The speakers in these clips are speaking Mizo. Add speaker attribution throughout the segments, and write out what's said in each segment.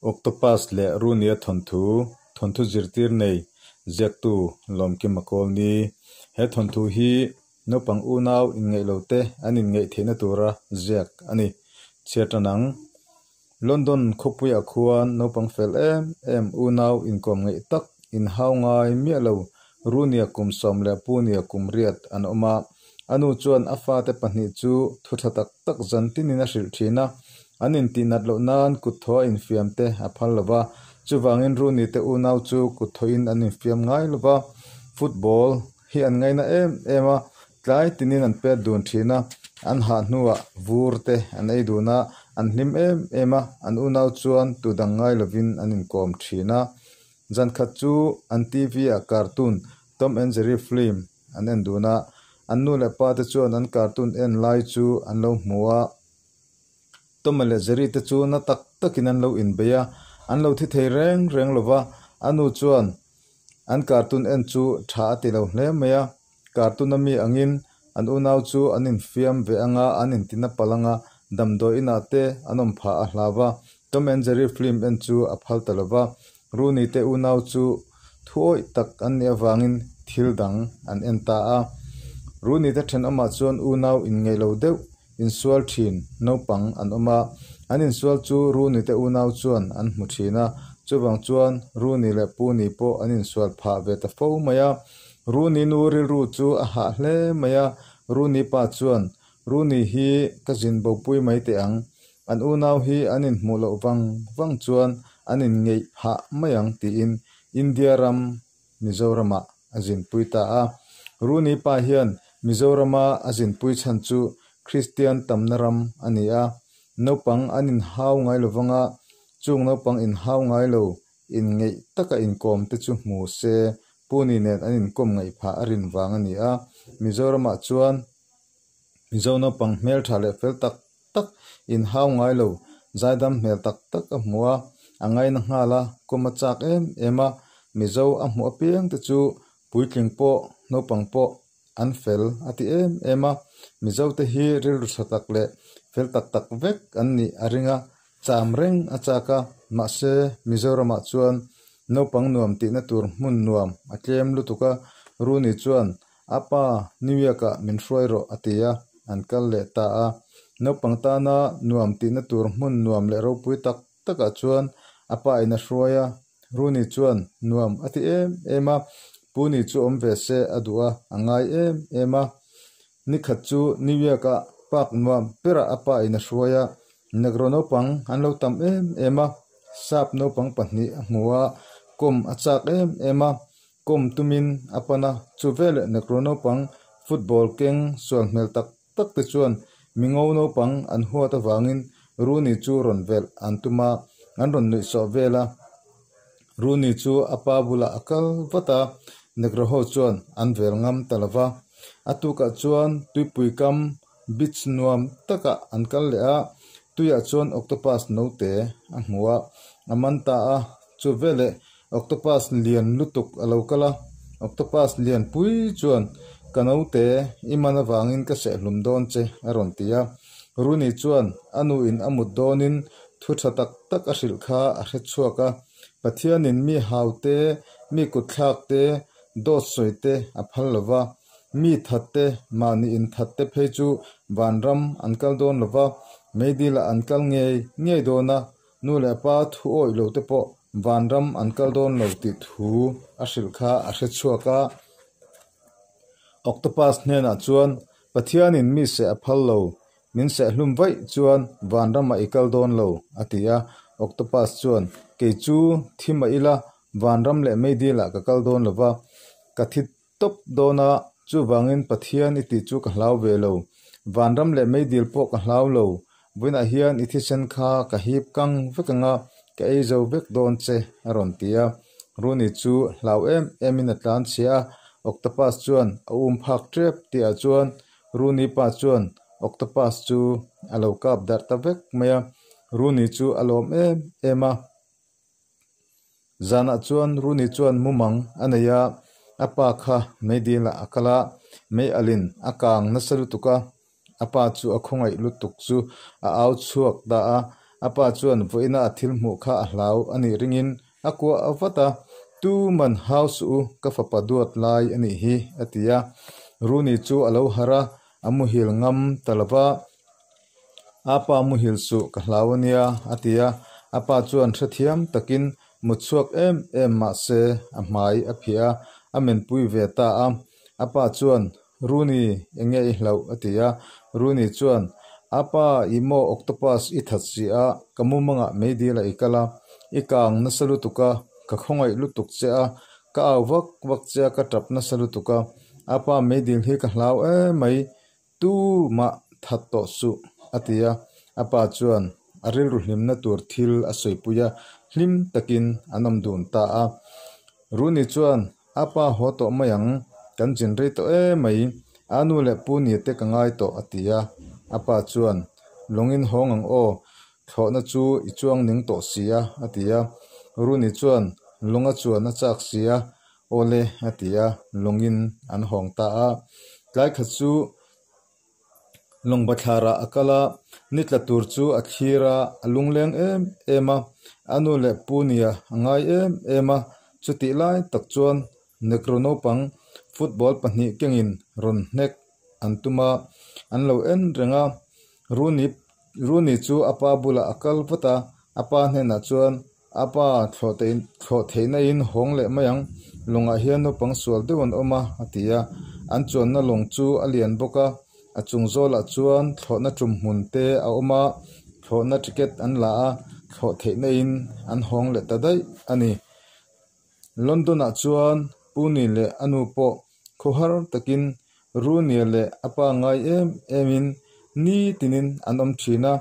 Speaker 1: Octopus leh Runia thawnthu, thawnthu zirtir nei, ziaktu Lawmkima Kawlni. He thawnthu hi naupang unau inngeih lo te an inngeih theihna tura ziak a ni. Chhiar tan ang. London khawpuiah khuan naupang fel em em unau inkawm ngeih tak inhau ngai miah lo Runia kum 12 Punia kum 8 an awm a. A nu chuan a fate pahnih chu thu tha tak tak zan tinin a hrilh thin a. An intihnat loh nan kut thaw a infiam te a phal lo va. Chuvangin Runi te unau chu kut thawin an infiam ngai lo va. Football hi an ngaina em em a, tlai tinin an pet dun thin a. An hah hnuah vur te an ei dun a, an hlim em em a, an unau chuan tu dang ngai lovin an inkawm thin a. Zan khat chu an TV ah cartoon Tom and Jerry film an en dun a, an nu leh pa te chuan an cartoon en lai chu an lo hmu a. Tom-a leh Jerry te chu na tak takin an lo inbei a, an lo thi thei reng reng lo va, a nu chuan an cartoon en chu tha a ti lo hle mai a. Cartoon a mi angin an unau chu an infiam ve anga an intina palh anga damdawi inah te an awm phah a hlau va, Tom and Jerry film en chu a phal ta lo va. Rooney te unau chu thuawih tak an nih avangin thil dang an en ta a. Rooney te thenawmah chuan unau inngeih lo deuh insual thin naupang an awm a. An insual chu Rooney te unau chuan an hmu thin a. Chuvang chuan Rooney leh Puni pawh an insual phah ve ta fo mai a. Rooney nu rilru chu a hah hle mai a. Rooney pa chuan, Rooney hi ka zin bopui mai teh ang. An unau hi an inhmuh loh vang vang chuan an inngeih phah mai ang tiin India ram Mizoramah a zinpui ta a. Rooney pa hian Mizorama a zinpui chhan chu Kristian tamna ram a ni a. Naupang an inhau ngai lo vanga chung naupang inhau ngai lo inngeih taka inkawm te chu hmu se Puni nen an inkawm ngaih phah a rin vang a ni a. Mizoramah chuan Mizo naupang hmeltha leh fel tak tak inhau ngai lo, zaidam hmel tak tak a hmu a, a ngaina nghal a, kawm a chak em em a, Mizo a hmuh apiang te chu puitling pawh naupang pawh an fel a ti em em a, Mizo te hi rilru tha tak leh fel tak tak vek an nih a ring a, cham reng a chak a, mahse Mizoramah chuan naupang nuam tihna tur hmun nuam a tlem lutuk a, Rooney chuan A pa, New York-ah min hruai rawh, a ti a, an kal leh ta a. Naupang tana nuam tihna tur hmun nuam leh ropui tak takah chuan a pa in a hruai a. Rooney chuan nuam a ti em em a, Puni chu awm ve se a duh a, a ngai em em a. Nikhat chu New York-ah park nuam berah a pa in a hruai a, Negro naupang an lo tam em em a, sap naupang pahnih a hmu a, kawm a chak em em a. Kawm tumin a pan a, chu veleh Negro naupang football keng sual hmel tak tak te chuan mingo naupang an huat avangin Rooney chu rawn velh an tum a, an rawn nuih sawh vel a. Rooney chu a pa bulah a kal vat a, Negro ho chuan an vel ngam ta lo va. A tukah chuan tuipui kam beach nuam takah an kal leh a, tuiah chuan octopus note a hmu a, a man ta a, chu veleh Octopus lian lutuk a lo kal a, Octopus lian pui chuan, Ka naute, i man avangin ka sehhlum dawn che, a rawn ti a. Rooney chuan a nuin a mut dawnin thu tha tak tak a hrilh kha a hre chhuak a, Pathianin mi hau te, mi kutthlak te, dawt sawi te a phal lo va, mi that te, mahni inthat te phei chu vanram an kal dawn lo va, meidil-ah an kal ngei ngei dawn a, Nu leh pa thu awih lo te pawh vanram an kal dawn lo tih thu a hrilh kha a hre chhuak a. Octopus hnenah chuan, Pathianin mi seh a phal lo, min seh hlum vaih chuan vanramah i kal dawn lo, a ti a. Octopus chuan, Kei chu thi mah ila vanram leh meidilah ka kal dawn lo va, ka thi tawp dawn a, chuvangin Pathian i tih chu ka hlau ve lo. Vanram leh meidil pawh ka hlau lo. Vawiinah hian i thisen kha ka hip kang vek ang a, ka ei zo vek dawn che, a rawn ti a. Rooney chu hlau em emin a tlan chhia a, Octopus chuan a um phak tep tihah chuan Rooney pa chuan Octopus chu a lo kap darh ta vek mai a. Rooney chu a lawm em em a. Zanah chuan Rooney chuan mumang a nei a, a pa kha meidilah a kal a, mei alin a kang nasa lutuk a, a pa chu a khawngaih lutuk chu a au chhuak ta a, A pa chuan vawiina a thil hmuh kha a hlau a nih ringin a kuah a vat a, Tu man hau suh u, ka fapa duat lai a nih hi, a ti a. Rooney chu a lo harh a, a muhil ngam ta lo va. A pa muhil suh ka hlau a nia, a ti a. A pa chuan hrethiam takin mut chhuak em em mah se a hmai a phiah a, a menpui ve ta a. A pa chuan, Rooney, eng nge i hlauh? a ti a. Rooney chuan, A pa, i maw octopus i that si a, ka mumangah meidil ah i kal a, i kang nasa lutuk a, ka khawngaih lutuk che a, ka au vak vak che a, ka tap nasa lutuk a. A pa, meidil hi ka hlau em mai, Tu mah that tawh suh, a ti a. A pa chuan a rilru hlimna tur thil a sawipui a, hlim takin an awm dun ta a. Rooney chuan, A pa haw tawh mai ang, kan zin rei tawh em mai, a nu leh pu nia te ka ngai tawh, a ti a. A pa chuan, Lawngin hawng ang aw, thlawhna chu i chuang ning tawh si a, a ti a. Rooney chuan, Lawnga chuan a chak si a, Awle, a ti a, lawngin an hawng ta a. Tlai khat chu lawng bathlarah a kal a, ni tla tur chu a thlir a, a lungleng em em a, a nu leh pu nia a ngai em em a. Chutih lai tak chuan Negro naupang football pahnih kengin rawn hnek an tum a, an lo en reng a. Rooney Rooney chu a pa bulah a kal vat a, a pa hnenah chuan, A pa, thlawh theihna in hawng leh mai ang, lawngah hian naupang sual deuh an awm a, a ti a. An chuanna lawng chu a lian bawk a, a chung zawlah chuan thlawhna tum hmun te a awm a, thlawhna ticket an la a, thlawh theihna in an hawng leh ta daih a ni. London-ah chuan Puni leh a nu pawh khawhar takin Rooney-a leh a pa ngai em emin nitinin an awm thin a,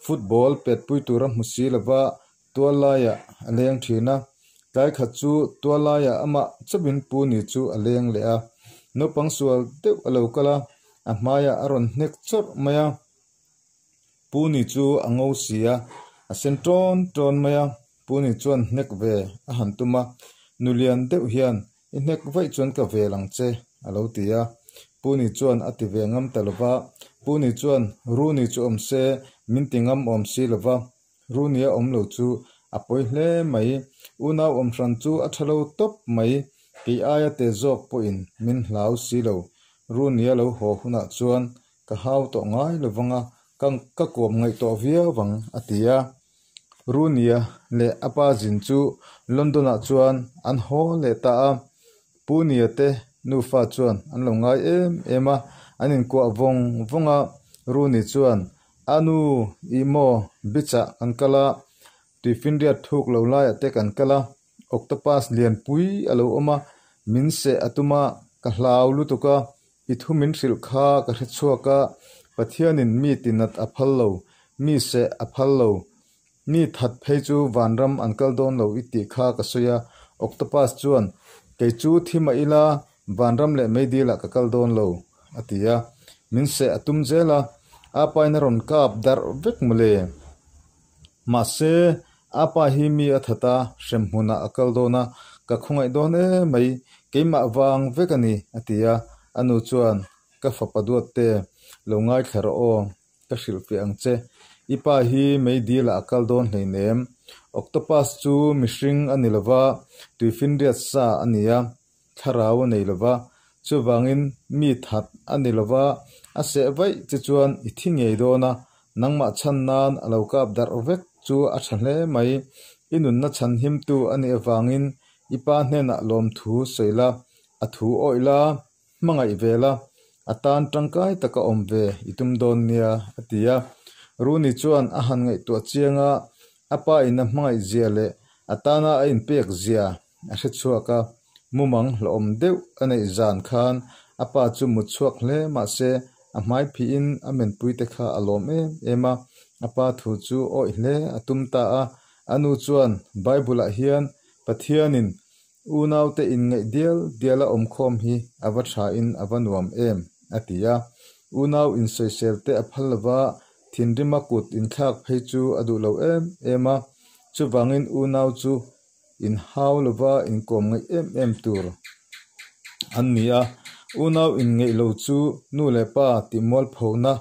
Speaker 1: football petpui tura hmu si lova tual laiah a leng thin a. Tlai khat chu tual laiah amah chauhin Puni chu a leng leh a, naupang sual deuh a lo kal a, a hmaiah a rawn hnek chawrh mai a. Puni chu a ngo si a, a sen tawn tawn mai a, Puni chuan hnek ve a han tum a, Nulian deuh hian i hnek vaih chuan ka vel ang che, a lo ti a. Puni chuan a ti ve ngam ta lo va, Puni chuan Runi chu awm se min ti ngam awm si lo va, Runi a awm lo chu a pawi hle mai, unau awm hran chu a tha lo tawp mai, kei aia te zawk pawhin min hlau si lo, Runi a lo haw hunah chuan Ka hau tawh ngai lo vang a, ka ka kawm ngaih tawh viau vang, a ti a. Rooney-a leh a pa zin chu London-ah chuan an haw leh ta a. Pu Nia te nufa chuan an lo ngai em em a, an inkuah vawng vawng a. Rooney chuan, A nu, ih maw, beach-ah kan kal a, tuifinriat thuk lo laiah te kan kal a, octopus lianpui a lo awm a, min seh a tum a, ka hlau lutuk a, I thu min hrilh kha ka hre chhuak a, Pathianin mi tinat a phal lo, mi seh a phal lo, mi that phei chu vanram an kal dawn lo i tih kha ka sawi a, Octopus chuan, Kei chu thi mah ila, vanram leh meidilah ka kal dawn lo, a ti a. Min seh a tum zel a, a pain a rawn kap darh vek mawle. Mahse, a pa hi mi a that a, hremhmunah a kal dawn a, ka khawngaih dawn em mai, keimah vang vek a ni, a ti a. A nu chuan, Ka fapa duat te, lo ngaithla rawh aw, ka hrilhfiah ang che. I pa hi meidilah a kal dawn hleinem. Octopus chu mihring a ni lova, tuifinriat sa a ni a, thlarau a nei lova, chuvangin mi that a ni lova, a seh vaih che chuan i thi ngei dawn a, nangmah chhan nan a lo kap darh vek chu a tha hle mai. I nunna chhan himtu a nih avangin i pa hnenah lawmthu sawi la, a thu awih la, hmangaih ve la, a tan tangkai taka awm ve i tum dawn nia, a ti a. Rooney chuan a han ngaihtuah chiang a, a pa in a hmangaih zia leh a tana a inpek zia a hre chhuak a, mumang hlawhawm deuh a neih zan khan a pa chu mut chhuak hle mah se a hmai phihin a menpuite kha a lawm em em a, a pa thu chu awih hle a tum ta a. A nu chuan Bible-ah hian Pathianin unaute inngaih dial dial a awmkhawm hi a va thain a va nuam em a ti a. Unau insawiselte a phal lova thinrima kut inthlak phei chu a duh lo em em a, chuvangin unau chu Inhau lova inkawm ngaih em em tur an ni a, unau inngeih lo chu nu leh pa tihmualphona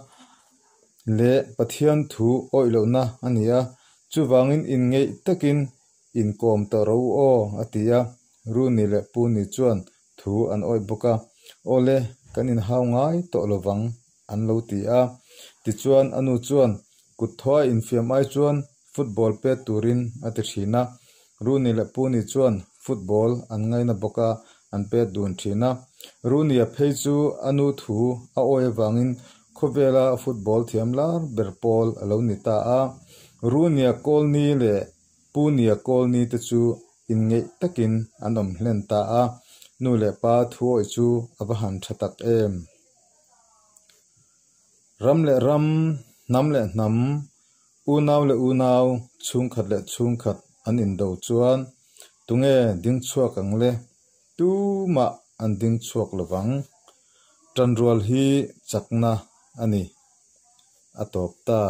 Speaker 1: leh Pathian thu awih lohna a ni a. Chuvangin inngeih takin inkawm tawh rawh u aw, a ti a. Runi leh Puni chuan thu an awih bawk a. Awle, kan inhau ngai tawh lovang, an lo ti a. Tichuan a nu chuan kut thaw a infiam ai chuan football pet turin a ti thin a. Runi leh Puni chuan football an ngaina bawk a, an pet dun thin a. Runia phei chu a nu thu a awi avangin khawvela football thiam lar ber pawl a lo ni ta a. Runia Kawlni leh Punia Kawlni te chu inngeih takin an awm hlen ta a. Nu leh pa thu awih chu a va han tha tak em! Ram leh ram, hnam leh hnam, unau leh unau, chhungkhat leh chhungkhat an indo chuan tunge ding chhuak ang le? Tumah an ding chhuak lovang. Tanrual hi chakna a ni. A tawp ta.